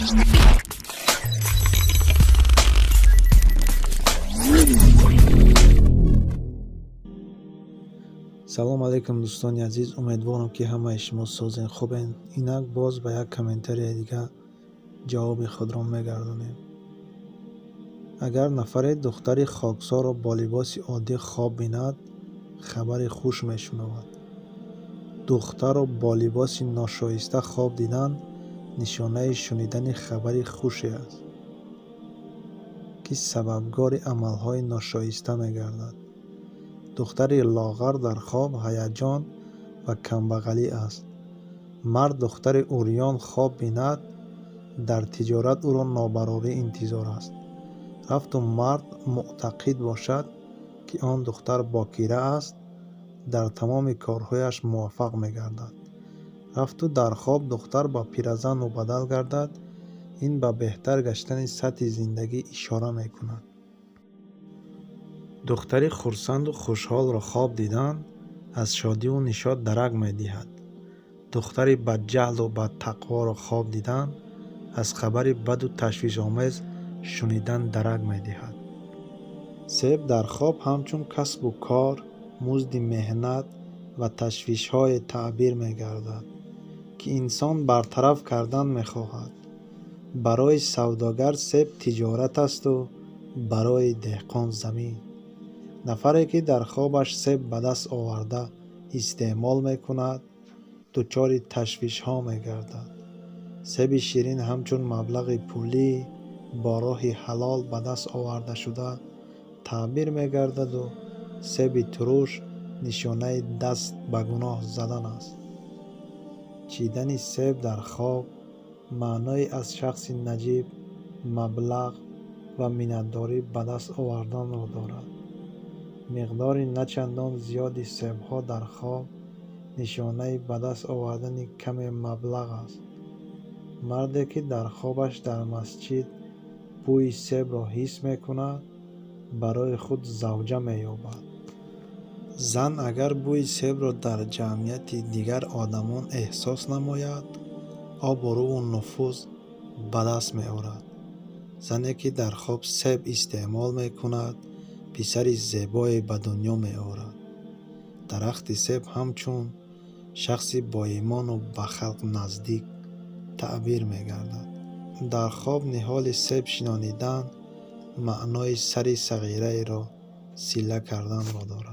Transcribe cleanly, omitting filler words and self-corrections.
Салом алейкум, дӯстони азиз. Умедворам, ки ҳамаи шумо созен, хубен. Инак боз ба як комментарияи дига ҷавоби худро мегардонем. Агар нафаре духтари хоксорро бо либоси оддӣ хоб бинад, хабари хуш мешунавад. Духтарро бо либоси ношоиста хоб дидан нишонаи шунидани хабари хуше аст, ки сабабгори амалҳои ношоиста мегардад. Духтари лоғар дар хоб ҳаяҷон ва камбағалӣ аст. Мард духтари урён хоб бинад, дар тиҷорат ӯро нобарорӣ интизор аст. Рафту мард муътақид бошад, ки он духтар бокира аст, дар тамоми корҳояш муваффақ мегардад. Рафту дар хоб духтар ба пиразан мубаддал гардад, ин ба беҳтар гаштани сатҳи зиндагӣ ишора мекунад. Духтари хурсанду хушҳолро хоб дидан аз шодиву нишот дарак медиҳад. Духтари бадҷаҳлу бадтақворо хоб дидан аз хабари баду ташвишомез шунидан дарак медиҳад. Себ дар хоб ҳамчун касбу кор, музди меҳнат ва ташвишҳое таъбир мегардад, ки инсон бартараф кардан мехоҳад. Барои савдогар себ тиҷорат асту барои деҳқон замин. Нафаре, ки дар хобаш себ ба даст оварда истеъмол мекунад, дучори ташвишҳо мегардад. Себи ширин ҳамчун маблағи пулӣ бо роҳи ҳалол ба даст овардашуда таъбир мегардаду себи туруш нишонаи даст ба гуноҳ задан аст. Чидани себ дар хоб маънои аз шахси наҷиб маблағ ва миннатдорӣ ба даст оварданро дорад. Миқдори начандон зиёди себҳо дар хоб нишонаи ба даст овардани каме маблағ аст. Марде, ки дар хобаш дар масҷид бӯи себро ҳис мекунад, барои худ завҷа меёбад. Зан агар бӯи себро дар ҷамъияти дигар одамон эҳсос намояд, обрӯву нуфуз ба даст меорад. Зане, ки дар хоб себ истеъмол мекунад, писари зебое ба дунё меорад. Дарахти себ ҳамчун шахси боимону ба халқ наздик таъбир мегардад. Дар хоб ниҳоли себ шинонидан маънои сари сағираеро силла карданро дорад.